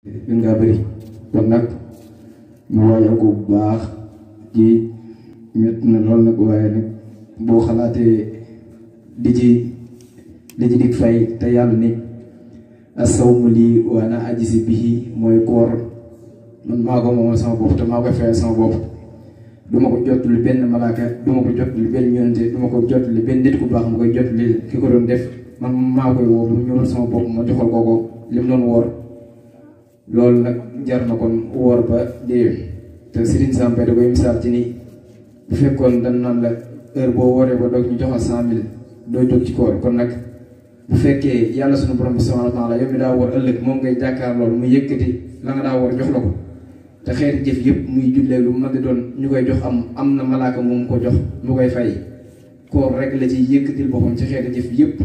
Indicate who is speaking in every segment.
Speaker 1: gën ngaa bëri kon nag ñu waajal ko bu baax ci métti na lool nag waaye nag boo xalaatee di ci dig fay te yàlla ni asawmu lii wa ana ajisi bihi mooy koor man maa ko moomal sama bopp te maa koy fayal sama bopp duma ko jottali benn malaaka duma ko jottali benn yonente duma ko jottali benn nit ku baax ma koy jottali ki ko doon def man maa koy woo bu ñëwal sama bopp ma joxal ko li mu doon woor loolu nag jar na kon woor ba dee te Serigne Sampe da koy misaal ci ni bu fekkoon dañ naan la heure boo wooree ba doog ñu joxal 100 000 doo jóg ci koor kon nag bu fekkee yàlla sunu borom bi subhanahu wa taala yow mi daa woor ëllëg moom ngay jàkkaar loolu mu yëkkati la nga daa woor jox la ko te xeeti jëf yëpp muy jullee lu mën di doon ñu koy jox am na malaaka moom ko jox mu koy fay koor rek la ci yëkkatil boppam ci xeeti jëf yëpp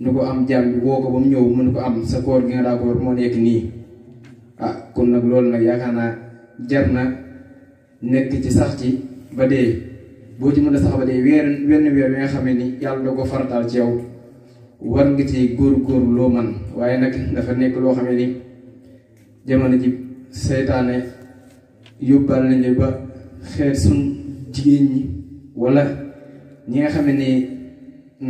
Speaker 1: ñu ko am jaam bi woo ko ba mu ñëw mënu ko am sa koor gi nga daa ko war moo nekk nii kon nag loolu nag yaakaar naa jar na nekk ci sax ci ba dee boo ci mën a sax ba dee wenn weer wi nga xam ne ni yàlla da ko farataal ci yow war nga ci góor loo man waaye nag dafa nekk loo xam ne ni jamono ji seytaane yóbbaal nañu ba xeet suñ jigéen ñi wala ñi nga xam ne ni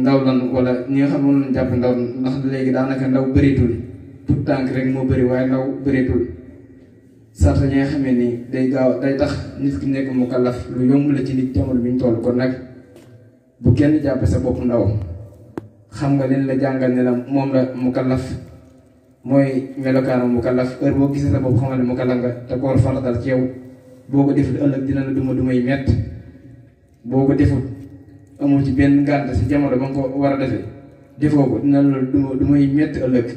Speaker 1: ndaw lan wala ñi nga xam ne moom lañ jàpp ndaw ndax léegi daanaka ndaw bëritul tout tànk rek moo bëri waaye ndaw bëreetul sarta ñi nga xamee ni day tax nit ki nekk mu kallaf lu yomb la ci nit jamono bi ñu toll kon nag bu kenn jàppe sa bopp ndaw xam nga leen la jàngal ne la moom la mu kallaf mooy melokaanu mu kallaf heure boo gisee sa bopp xamal ne mu kallaf nga te koor faratal ci yow boo ko defut ëllëg dina la duma yu mett boo ko defut amul ci benn ngànt si jamono ba nga ko war a defee defoo ko dina la duma yu mett ëllëg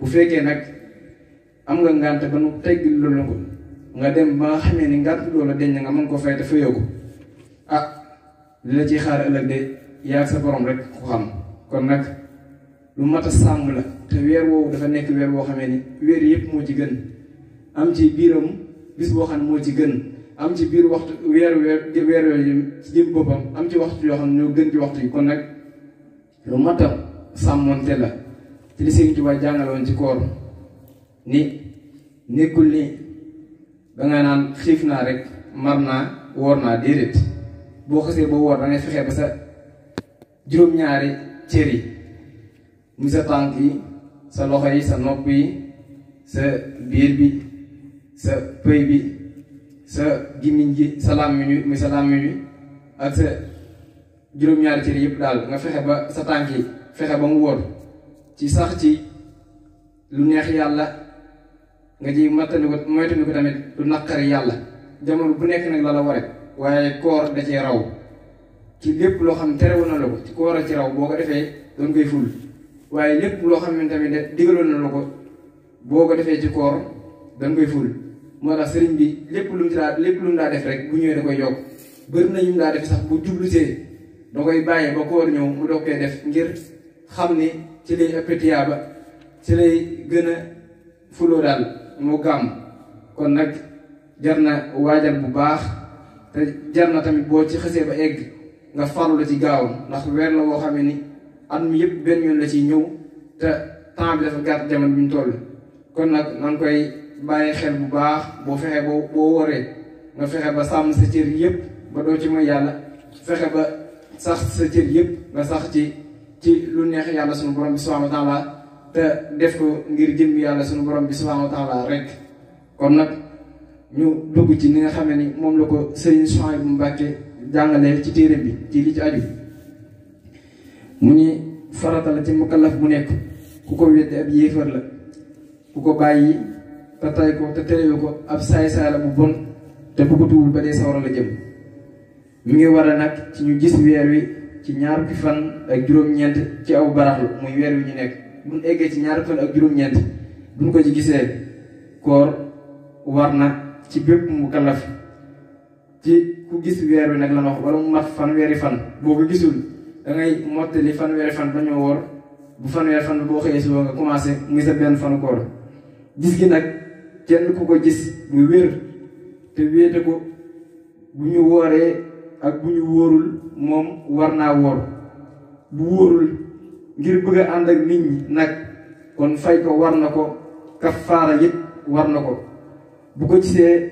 Speaker 1: bu fekkee nag am nga ngànt ba nu tegg loolu ko nga dem ba nga xamee ni ngànt loolu deñ nga mën ko fay te fayoo ko li la ciy xaar ëllëg de yaa sa borom rek ku xam kon nag lu mat a sàmm la te weer woowu dafa nekk weer boo xamee ni weer yëpp moo ci gën am ci biiram bis boo xam ne moo ci gën am ci biir waxtu weer yooyu ci jëm boppam am ci waxtu yoo xam ne ñoo gën ci waxtu yi kon nag lu mat a sàmmoonte la ci li Sëriñ Tuubaa jàngaloon ci koor ni nekkul ni danga naan xiif naa rek mar naa woor naa déedéet boo xasee ba woor dangay fexe ba sa juróom-ñaari cër yi mu sa tànk yi sa loxo yi sa nopp yi sa biir bi sa pëy bi sa gimiñ gi sa làmmiñ wi muy sa làmmiñ wi ak sa juróom-ñaari cër yëpp daal nga fexe ba sa tànk yi fexe ba mu wóor ci sax ci lu neex yàlla nga ji moytandi ko tamit lu naqari yàlla jamono bu nekk nag la ware waaye koor da cee raw ci lépp loo xam ne terewoon na la ko ci koor a ci raw boo ko defee doon koy ful waaye lépp loo xam ne tamit digaloon na la ko boo ko defee ci koor doon koy ful moo tax sëriñ bi lépp lu mu daa def rek bu ñëwee da koy yokk bëri na ñu daa def sax bu jublusee da koy bàyyi ba koor ñëw mu doog koy def ngir xam ni ci lay ëpp tiyaaba ci lay gën a fuloo daal mu gàmm kon nag jar na waajal bu baax te jar na tamit boo ci xësee ba egg nga farlu la ci gaaw ndax weer la boo xamee ni at mi yëpp benn yoon la ciy ñëw te temps bi dafa gàtt jamono bi ñu toll kon nag nan koy bàyyi xel bu baax boo fexee boo waree nga fexe ba sàmm sa cër yëpp ba doo ci mooy yàlla fexe ba sax sa cër yëpp nga sax ci lu neex yàlla sunu borom bi subhanahu wa taala te def ko ngir jëm yàlla sunu borom bi subhanahu wa taala rek kon nag ñu dugg ci ni nga xamee ni moom la ko Serigne Souhaïbou Mbacké jàngale ci téere bi ci li ci aju mu ni farata la ci mukallaf bu nekk ku ko weddi ab yéefar la ku ko bàyyi te tay ko te terewu ko ab saay-saay la bu bon te bu ko tuwul ba dee sawara la jëm mi ngi war a nag ci ñu gis weer wi ci ñaar fukki fan ak juróom-ñeent ci aw baraxlu muy weer wi ñu nekk buñ eggee ci ñaar fan ak juróom-ñeent buñ ko ci gisee koor war na ci bépp mu kallaf ci ku gis weer wi nag la wax wala mu mat fanweeri fan boo ko gisul dangay mottali fanweeri fan dañoo woor bu fanweeri fan boo xëyee suba nga commencé muy sa benn fanu koor gis gi nag kenn ku ko gis bu wér te wéete ko bu ñu wooree ak bu ñu wóorul moom war naa woor bu wóorul ngir bëgg a ànd ak nit ñi nag kon fay ko war na ko kafaara yëpp war na ko. bu ko gisee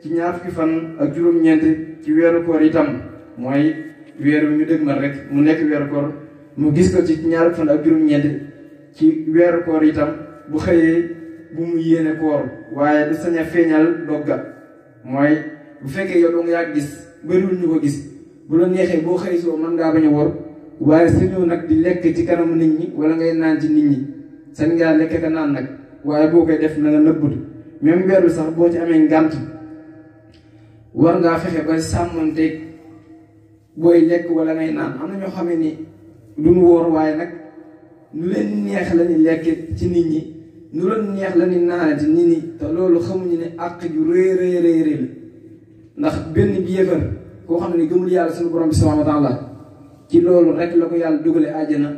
Speaker 1: ci ñaar fukki fan ak juróom-ñeent ci weeru koor itam mooy weeru ñu dëgmal rek mu nekk weeru koor mu gis ko ci ñaar fukki fan ak juróom-ñeent ci weeru koor itam bu xëyee bu mu yéene koor waaye du sañ a feeñal dogga mooy bu fekkee yow doo nga yaa gis bëriwul ñu ko gis bu la neexee boo xëy soo mën ngaa bañ a wor waaye sañoo nag di lekk ci kanamu nit ñi wala ngay naan ci nit ñi sañ ngaa lekk ka naan nag waaye boo koy def na nga nëbbatu même weer bi sax boo ci amee ngànt war ngaa fexe ba sàmmanteeg booy lekk wala ngay naan am na ñoo xam ne ni duñ wóor waaye nag nu leen neex la ni lekk ci nit ñi nu leen neex la ni naane ci nit ñi te loolu xamuñu ne àq ju rëy rëy rëy rëy la ndax benn bi yëfar koo xam ne gëmul yàlla suñu borom bi subhanahu wa taala ci loolu rek la ko yàlla dugale àjjana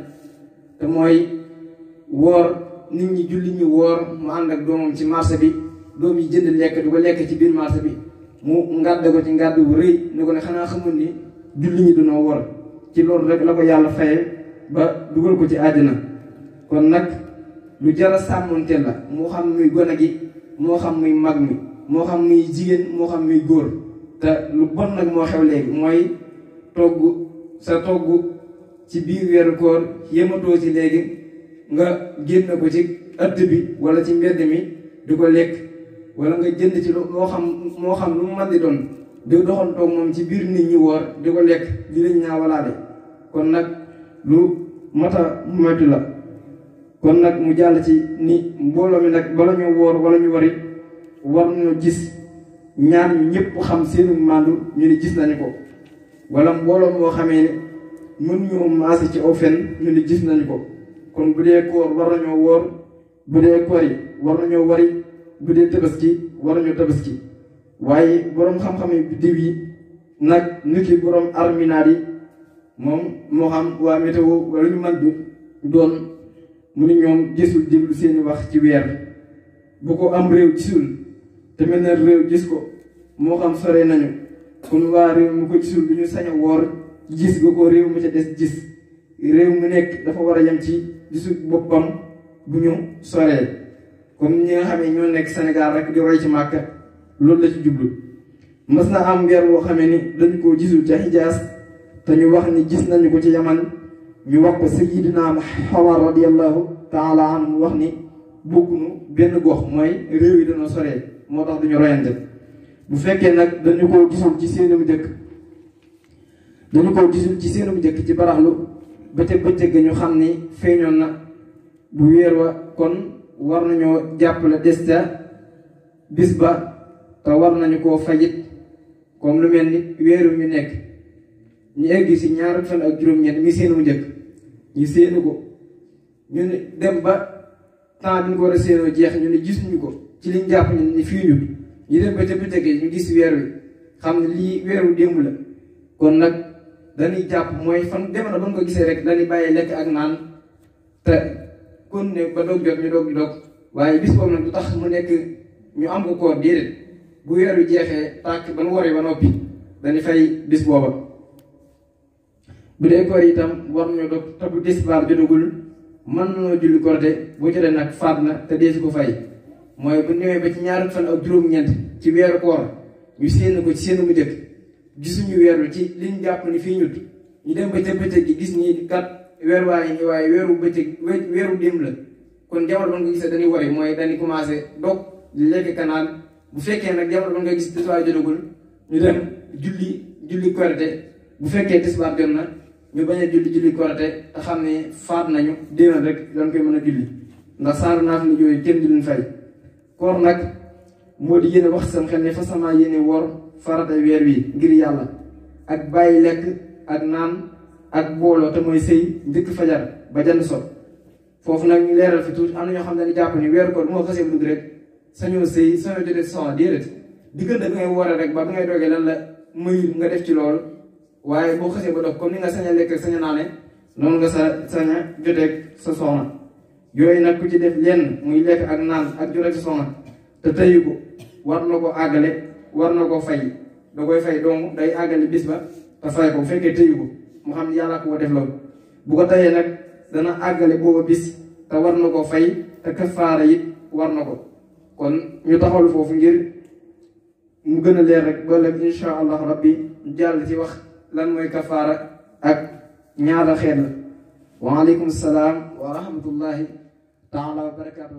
Speaker 1: te mooy woor nit ñi julli ñu woor mu ànd ak doomam ci marché bi doom yi jënd lekk du ko lekk ci biir marché bi mu ngàdd ko ci ngàdd bu rëy ni ko ne xanaa xamul ni julli ñi dunoo woor ci loolu rek la ko yàlla faye ba dugal ko ci àjjana kon nag lu jara sàmmonte la moo xam muy gone gi moo xam muy mag mi moo xam muy jigéen moo xam muy góor te lu bon nag moo xew léegi mooy togg sa togg ci biir weeru koor yematoo ci léegi nga génn ko ci ëtt bi wala ci mbedd mi di ko lekk wala nga jënd ci moo xam lu mu mën di doon di doxal toog moom ci biir nit ñi woor di ko lekk di lañ ñaawalaale kon nag lu mata moytu la kon nag mu jàll ci ni mbooloo mi nag bala ñu woor wala ñu wari war nañoo gis ñaar ñu ñëpp xam seenu màndu ñu ne gis nañu ko wala mbooloo moo xamee ne mënuñoo maase ci aw fen ñu ne gis nañu ko kon bu dee koor war nañoo woor bu dee koor yi war nañoo wari bu dee tabaski war nañoo tabaski waaye boroom xam-xam yi biddiw yi nag niki boroom arminaat yi moom moo xam waa météo wala ñu mën du doon mu ni ñoom gisul déglu seeni wax ci weer bu ko am réew gisul te mel na réew gis ko moo xam sore nañu kon waa réew mu ko gisul du ñu sañ a woor gis nga ko réew mu ca des gis réew mu nekk dafa war a yem ci gisul boppam bu ñu soree comme ñi nga xam ne ñoo nekk Sénégal rek di roy ci Màkka loolu la ci jublu mas na am weer woo xamee ni dañu koo gisul ca Hijaas te ñu wax ni gis nañu ko ci Yaman ñu wax ko Sayyidina Muhammad radiyallahu taala anhu wax ni bokkunu benn gox mooy réew yi dañoo soree moo tax duñu royante bu fekkee nag dañu koo gisul ci seenum dëkk ci baraxlu bëccëg ñu xam ni feeñoon na bu weer wa kon war nañoo jàppale des ca bis ba te war nañu koo fayit comme lu mel ni weeru ñu nekk ñu egg si ñaar fan ak juróom-ñeent mi seenu njëkk ñu séenu ko ñu ne dem ba temps bi ñu ko war a séenoo jeex ñu ne gisuñu ko ci liñ jàpp ni fii ñu dem ba ca bëccëg ñu gis weer wi xam ne lii weeru démb la kon nag dañuy jàpp mooy fan dem na ba nga ko gisee rek dañuy bàyyi lekk ak naan te kon ne ba doog jot ñu doog di dog waaye bis boobu nag du tax mu nekk ñu am ko koor déedéet bu weer wi jeexee tàkk ba nu waree ba noppi dañuy fay bis booba bu dee koor itam war nañoo dog te bu tisbaar jotagul mën nañoo julli korite boo jotee nag faat na te deesu ko fay mooy bu ñëwee ba ci ñaari fan ak juróom-ñeent ci weeru koor ñu séen ko ci seenu mu jëkk gisuñu weer wi ci liñ jàpp ni fii ñut ñu dem ba ca bëccëg gi gis ni kat weer waa ngi waaye weeru bëccëg weeru démb la kon jamono ba nga gisee dañuy wari mooy dañuy commencé dog di lekk kanaan bu fekkee nag jamono ba nga gis tisbaar jotagul ñu dem julli korite bu fekkee tisbaar jot na ñu bañ a julli korite te xam ne faat nañu déwén rek dañ koy mën a julli ndax saaru naaf ni yooyu kenn du leen fay koor nag moo di yéene wax sam xel ne fa sama yéene woor farata weer wi ngir yàlla ak bàyyi lekk ak naan ak booloo te mooy sëy njëkk fajar ba jant so foofu nag ñu leeral fi tuuti am na ñoo xam ne dañuy jàpp ni weeru koor bu ma xasee dugg rek sañoo sëy sañoo jotee soxna déedéet diggante bi ngay wooree rek ba bi ngay doogee lan la mayul nga def ci loolu waaye boo xasee ba dox comme ni nga sañ a lekk ak sañ a naane noonu nga sañ a joteeg sa soxna yooyu nag ku ci def lenn muy lekk ak naan ak joteeg sa soxna te tëyu ko war na ko àggale war na ko fay da koy fay doomu day àggale bis ba te fay ko bu fekkee tëyu ko mu xam ne yàlla ko def loolu bu ko tayee nag dana àggale booba bis te war na ko fay te kafaara it war na ko kon ñu taxawal foofu ngir mu gën a leer rek ba léegi incha allah rabbi jàll ci wax lan mooy kafaara ak ñaata xeet la. waaleykum salaam wa rahmatullahi taala wa barakaatu.